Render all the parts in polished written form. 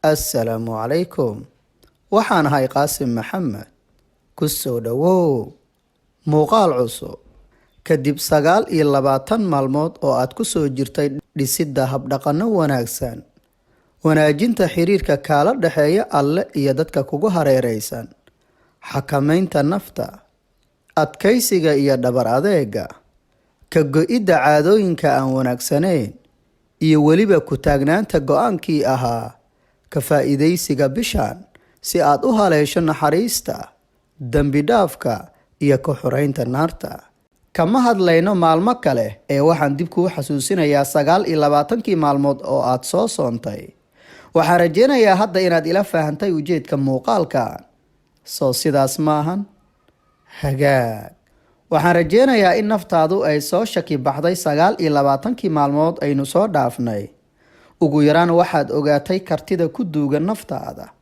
Assalaamu calaykum. Waxaan ahay Qaasim Maxamed. Ku soo dhowow muuqaal cusub. Kadib 29 maalmood oo aad ku soo jirtay dhisidda habdhaqanno wanaagsan, wanaajinta xiriirka kaala dhexeeya Alle iyo dadka kugu hareeraysan, xakamaynta nafta, adkaysiga iyo dhabar adeega, ka go'idda caadooyinka aan wanaagsanayn, iyo weliba ku taagnaanta go'aankii ahaa ka faa'iidaysiga bishan si aad u haleesho naxariista, dembi dhaafka iyo ka xoreynta naarta. Kama hadlayno maalmo kale ee waxaan dib kuu xasuusinayaa 29-kii maalmood oo aad soo soontay. Waxaan rajeynayaa hadda inaad ila fahantay ujeedka muuqaalkan. Soo sidaas maahan? Hagaag. Waxaan rajeynayaa in naftaadu ay soo shaki baxday 29-kii maalmood aynu soo dhaafnay. Ugu yaraan waxaad ogaatay kartida ku duugan naftaada,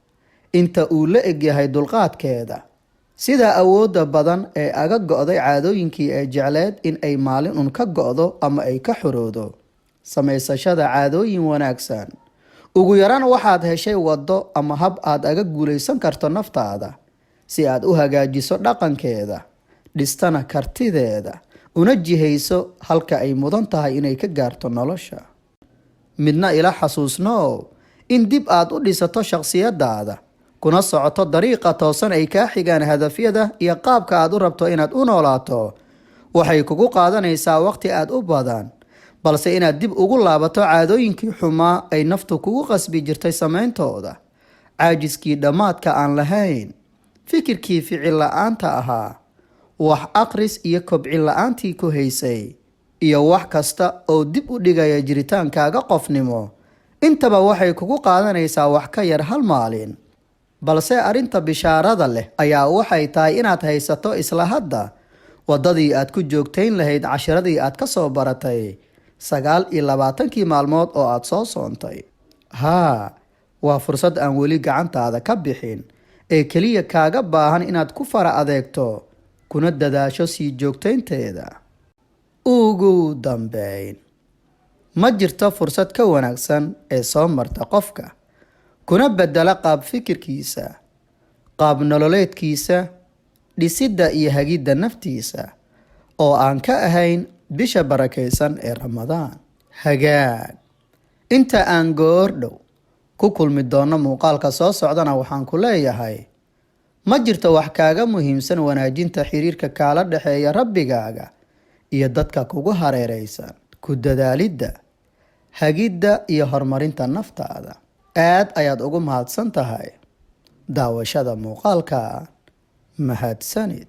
inta uu la egyahay dulqaadkeeda, sida awoodda badan ee aga go'day caadooyinkii ay jecleed in ay maalin un ka go'do ama ay ka xoroodo. Samaysashada caadooyin wanaagsan. Ugu yaraan waxaad heshay waddo ama hab aad aga guulaysan karto naftaada si aad u hagaajiso dhaqankeeda, dhistana kartideeda, una jihayso halka ay mudan tahay inay ka gaarto nolosha. Midna ila xasuusnoow: in dib aad u dhisato shakhsiyadaada, kuna socoto dariiqa toosan ay kaa xigaan hadafyada iyo qaabka aad u rabto inaad u noolaato, waxay kugu qaadanaysaa waqti aad u badan. Balse inaad dib ugu laabato caadooyinkii xumaa ay naftu kugu qasbi jirtay samayntooda, caajiskii dhammaadka aan lahayn, fikirkii ficil la'aanta ahaa, wax aqris iyo kobcin la'aantii ku haysay, iyo wax kasta oo dib u dhigaya jiritaankaaga qofnimo, intaba waxay kugu qaadanaysaa wax ka yar hal maalin. Balse arrinta bishaarada leh ayaa waxay tahay inaad haysato isla hadda waddadii aad ku joogtayn lahayd cashiradii aad ka soo baratay 29-kii maalmood oo aad soo soontay. Haa, waa fursad aan weli gacantaada ka bixin ee keliya kaaga baahan inaad ku fara adeegto kuna dadaasho sii joogtaynteeda. Ugu dambeyn, ma jirto fursad ka wanaagsan ee soo marta qofka kuna bedela qaab fikirkiisa, qaab nololeedkiisa, dhisidda iyo hagidda naftiisa oo aan ka ahayn bisha barakaysan ee Ramadaan. Hagaag. Inta aan goor dhow ku kulmi doono muuqaalka soo socdana, waxaan ku leeyahay: ma jirto wax kaaga muhiimsan wanaajinta xiriirka kaala dhexeeya Rabbigaaga iyo dadka kugu hareeraysan, ku dadaalidda hagidda iyo horumarinta naftaada. Aad ayaad ugu mahadsan tahay daawashada muuqaalka. Mahadsanid.